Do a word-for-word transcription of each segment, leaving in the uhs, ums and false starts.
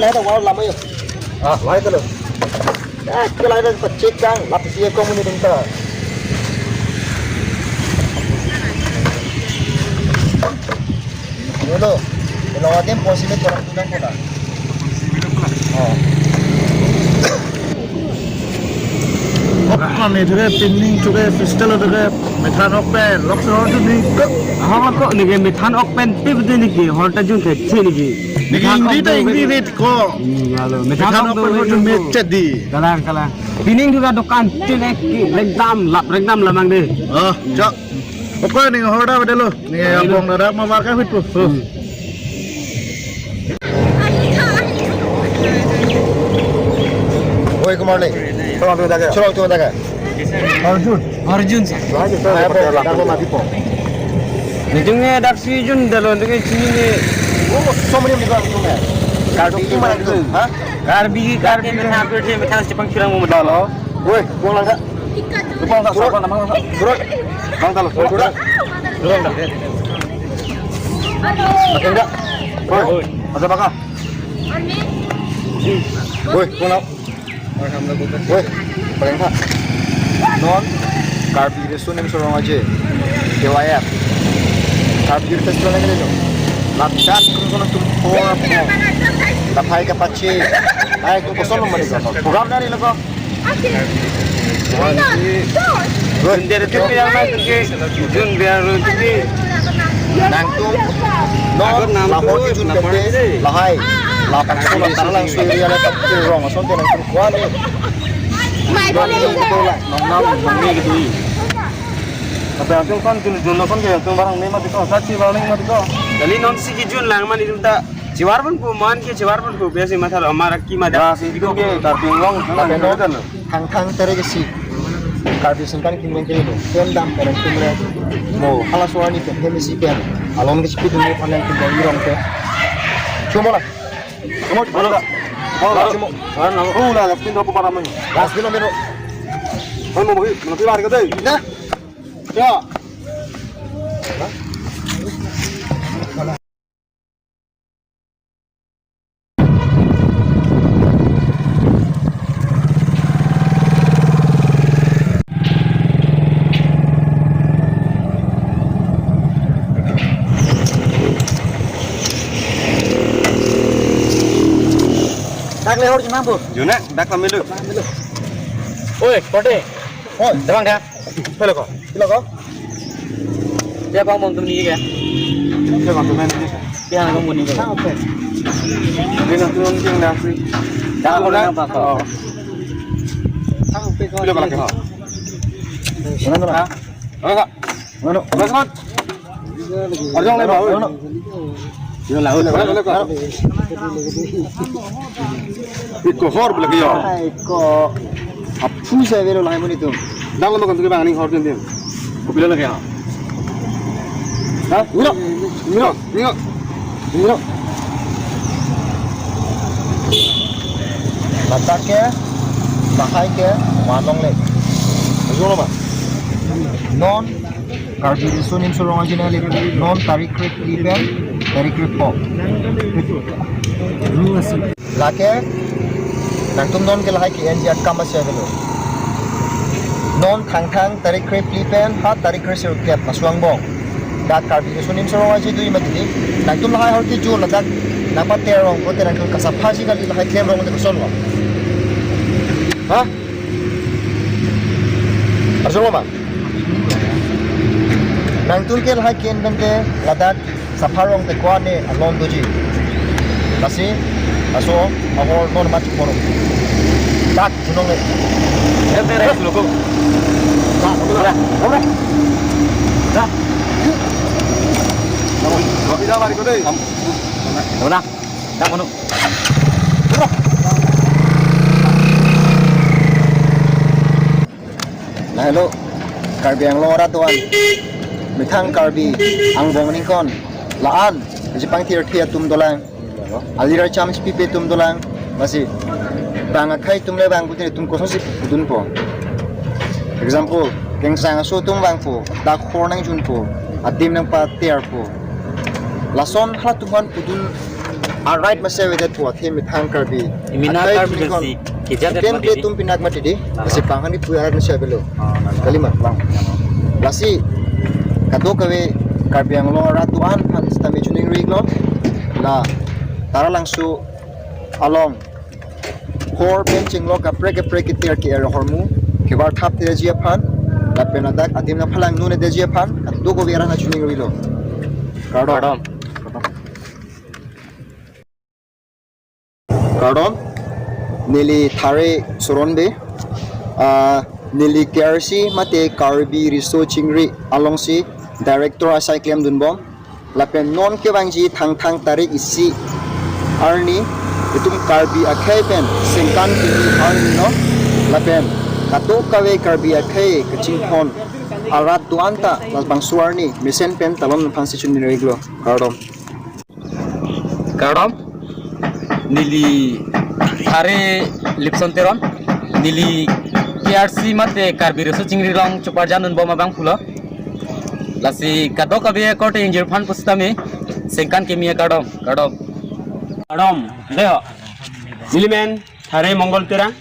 Ada wal lama yuk. Ah, lahai talo. Eh, ke lahai talo, cek kang, lapis ye kong ini bentar. Dolo, dolo adim posisi kurang tunang puna. Oh. Kami dure pining dure fiscal dure methan ok pen, lok so tu ni kok. Aha kok neke methan ok pen pip de neke, horta jun ke thi neke. Neke ingri ta ingri ret ko. Hmm, alo. Methan ok pen tu met chat di. Kalang, kalang. Pining dure dokan tin ek ki, rekdam lap, rekdam lamang de. Oh, chok. Pokok ni horta bedelo. Ni abong dadak ma warka hit po. Oi, kumar le. Cholo tu daga. Cholo tu daga. Arjun. Arjun sa. Ayo, po, dago mati po. Ni jung ne dak si jun dalo, ni chini ne. Oh, so many people tu ne. Karbi ki mana tu? Ha? Karbi, Karbi. Methan, methan, methan, Jepang kirang mo dalo. Oi, buang langka. Buang langka, buang langka. Turun. Langka lo, turun. Turun. Makin enggak. Oi, oi. Ada baka. Oi, buang langka. Oi, paling kha. Non, Karbi Riso Nimso Rong Aje, K Y F. Karbi Festival lagi deh. Ladak kono kono tum por po. Laphai kapache. Ai, ko koson lo mani ko. Program nari lo ko. Jun biar itu yang na ke, jun biar itu ke. Nangtum non lahor ke jun pente lahai. Lapak so la tarlang so area la tak ke rong ason ke nangtum kuali. Tapi nangtum kan jun jun lo kan ke nangtum barang ni mati ko, sachi barang ni mati ko. Kali non si ke jun lang mani tum ta. Chivar pon pu man ke chivar pon pu biasi matha amar ki ma da. Nah, si itu ke Karbi Anglong, tapi no kan. Thangthang tarik isi. Karbi singkan kim leng ke itu. Pen dam pen kim leng. Mo, hala suara ni pen, hem isi pen. Alon ke speed ni pen yang kim leng irong ke. Cuma lah. Cuma, cuma lah. Cuma. Oh, lah, lah, pin rokok para men. Gas pin ambil. Kan mau bagi, nanti lari ke deh. Nah. Ya. Dak lehor junang, Bu. Junang, dak kami lu. Oi, Kote. Oi, demang dia. Pilo ko? Pilo ko? Dia bang bom tum ni ke? Dia bang tum ni ke? Dia bang bom ni ke? Sang open. Dia nak turun dia nak sih. Dah, kalau nak apa? Oh. Sang open ko. Pilo ko lagi, ha? Mana, mana? Ha? Mana, Kak? Mana? Mana, Kak? Arjong le ba, oi. Yo, lahut. Iko hor belak yo. Ai ko. Aphu sa velo lahai muni tum. Dang lo kan tu bang ning hor din din. Kopilo lagi ya? Ha? Miro. Miro. Miro. Miro. Ladak ke, lahai ke, vanong le. Arjong lo ba. Non Karbi Riso Nimso Rong Aje nangli non tarik krepli pen tarik krepho. Lake nangtum non ke lahai ke-enji akam asi avelo. Non Thangthang tarik krepli pen ha tarik kresirkep laso angbong dak Karbi Riso Nimso Rong Aje dui mati di. Nangtum lahai hor ke jo ladak nangpater rong kote nangtum kasapha si kali lahai klem rong de koson lo. Ha? Arjong lo ma? Nangtum ke lahai ke-en pen ke ladak sapha rong te ko-an ne alon doji. Lasi, laso ahor non mat kono. Tak junong le. Ente res lo ko. Tak, ora, ora. Tak. Kamu, kamu tidak mari ko deh. Kamu. Ora. Tak kono. Lahelo, Karbi Anglong arat doan. Methang Karbi angbong ningkon. La-an, Jepang tirthi atum dolang. Alir acham chipipe atum dolang. Lasi, bang akhei atum le bang putin atum kosonsi pudunpo. Example, Kengsang aso atum vangpo, dak hor nangjunpo, adim nangpaterpo. Lason halatum aphan pudun Arai masi avedet pu athe methang Karbi. Imina akai Karbi chini kon. Lasi, kejadet ken mati ke di. Tum pinak mati di. Lalo. Lasi panghan ni pu arai masi avelo. Oh, lalo. Kalima, bang. Lasi, kadokave Karbi Anglong arat do-an aphan sitame choningri iklo. La, Taralangso along hor pen chenglok kaprek kaprek keter ke-er ahormu kevar thap theji aphan, lapen ladak adim nangphalang nundeji aphan kadokave arat nangchoningrilo. Kardom. Kardom. Kardom, neli Thare Soron Bey, ah, neli K R C mate Karbi Riso Chingri alongsi Director asai klemdunbom. Lapen non kevangji Thangthang tarik isi arni, itum Karbi akhei pen sengkan kimi arni lo. Lapen kadokave Karbi akhei kachinghon arat do-an ta labangso arni mesen pen talon aphansi choningri iklo. Kardom. Kardom. Neli Thare Lipson Teron. Neli K R C mate Karbi Riso Chingri along cheparjandunbom abangphulo. Lasi kadokave korte ingjir aphan pusitame sengkan kimi akardom. Kardom. Kardom. Deo. Neli men Thare Mongol Terang.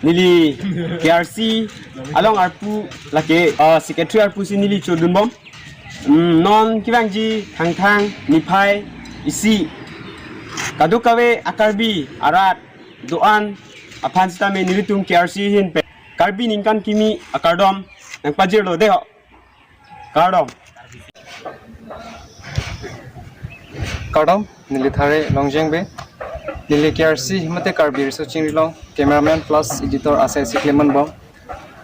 Neli K R C along arpu lake, uh, secretary arpu si neli chodunbom. Hmm, non kevangji Thangthang niphai isi kadokave a-Karbi arat do-an aphan sitame nelitum K R C ahin pen Karbi ningkan kimi akardom nangpajirlo deo. Kardom. Kardom, neli Thare Longjeng Bey. Neli K R C mate Karbi Riso Chingri along cameraman plus editor asai si klemdunbom.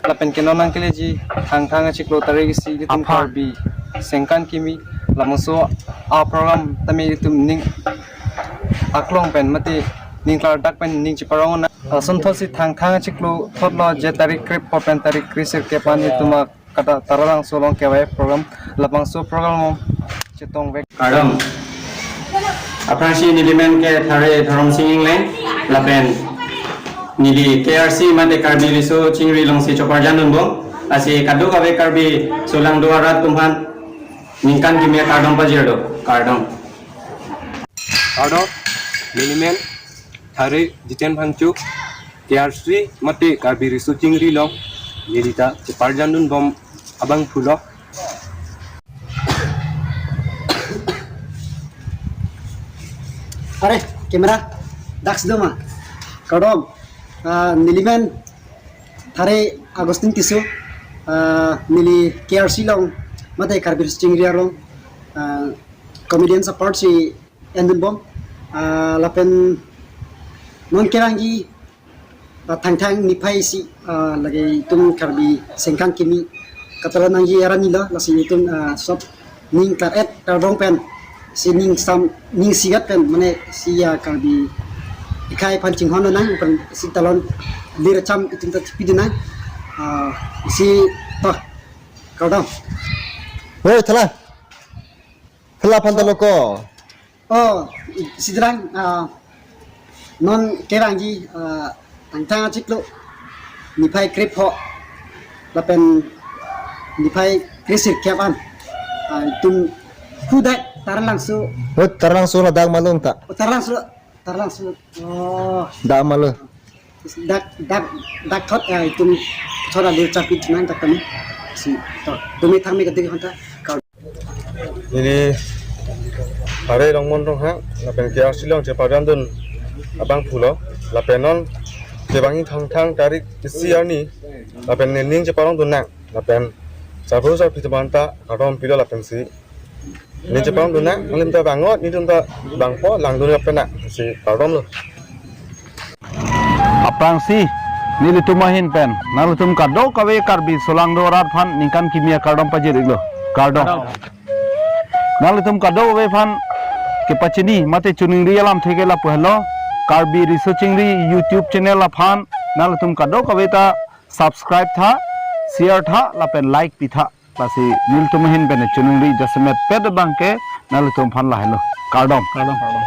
Lapen ke non nangkeleji Thangthang achiklo tarik isi itum aphan Karbi sengkan kimi labangso a-program tame itum ning aklong pen mate ning klardak pen ning cheparong na. Ason thotsi Thangthang achiklo thotlo je tarik krep pho pen tarik kresirkep an itum a kata Taralangso along kevai program labangso program along chetongvek. Kardom. Aphrangsi neli men ke Thare Dhorom Sing Ingleng lapen neli K R C mate Karbi Riso Chingri alongsi cheparjandunbom. Lasi kadokave Karbi solangdo arat atum aphan ningkan kimi akardom pajirlo. Kardom. Kardom. Neli men Thare Jiten Phangcho, K R C mate Karbi Riso Chingri along neli ta cheparjandunbom abangphulo. Are, camera, daksi doma. Kardom, ah, neli men Thare Augustine Tisso, ah, neli K R C along mate Karbi Riso Chingri along, ah, comedian support si endunbom, ah, lapen non kevangji, ah, Thangthang niphai isi, ah, lake itum Karbi sengkan kimi katalon nangji arni lo, lasi itum, ah, sob ning klar-et kardom pen si ning sam ning sigat pen mane si, ah, Karbi akhei aphan chinghon nang pen si talon lir cham itum ta chepidun nang, ah, si to kardom. Hoi, thala. Thala aphan ta lo ko. Oh, sidrang, ah, non kevangji, ah, Thangthang achiklo niphai krep pho lapen niphai kresirkep an, ah, itum hudak Taralangso. Hut Taralangso ladak malung ta. Oh, Taralangso, Taralangso. Oh. Dak malo. Dak, dak, dak thot ya itum thot alir chapit nang dak kami. Si to. Dumi thang mi kadik hanta. Neli Thare Longmon Ronghang, lapen K R C along cheparjandun abangphulo, lapen non kevangji Thangthang tarik isi arni, lapen neli ning cheparongdun nang, lapen sarpo sarpi atum aphan ta kardom pilo lapen si ning cheparongdun nang, nanglitum ta bang-ot, nelitum ta bangpo, langdun nang pen nang, si kardom lo. Aphrangsi, nelitum ahin pen nanglitum kadokave Karbi solangdo arat aphan ningkan kimi akardom pajir iklo. Kardom. Kardom. Nanglitum kadokave aphan kepachini mate choningri alamthe ke lapu helo, Karbi Riso Chingri YouTube channel aphan nanglitum kadokave ta subscribe tha, share tha, lapen like pi tha. Lasi nelitum ahin pen choningri jasemet pet abang ke nanglitum aphan lahelo. Kardom. Kardom, kardom.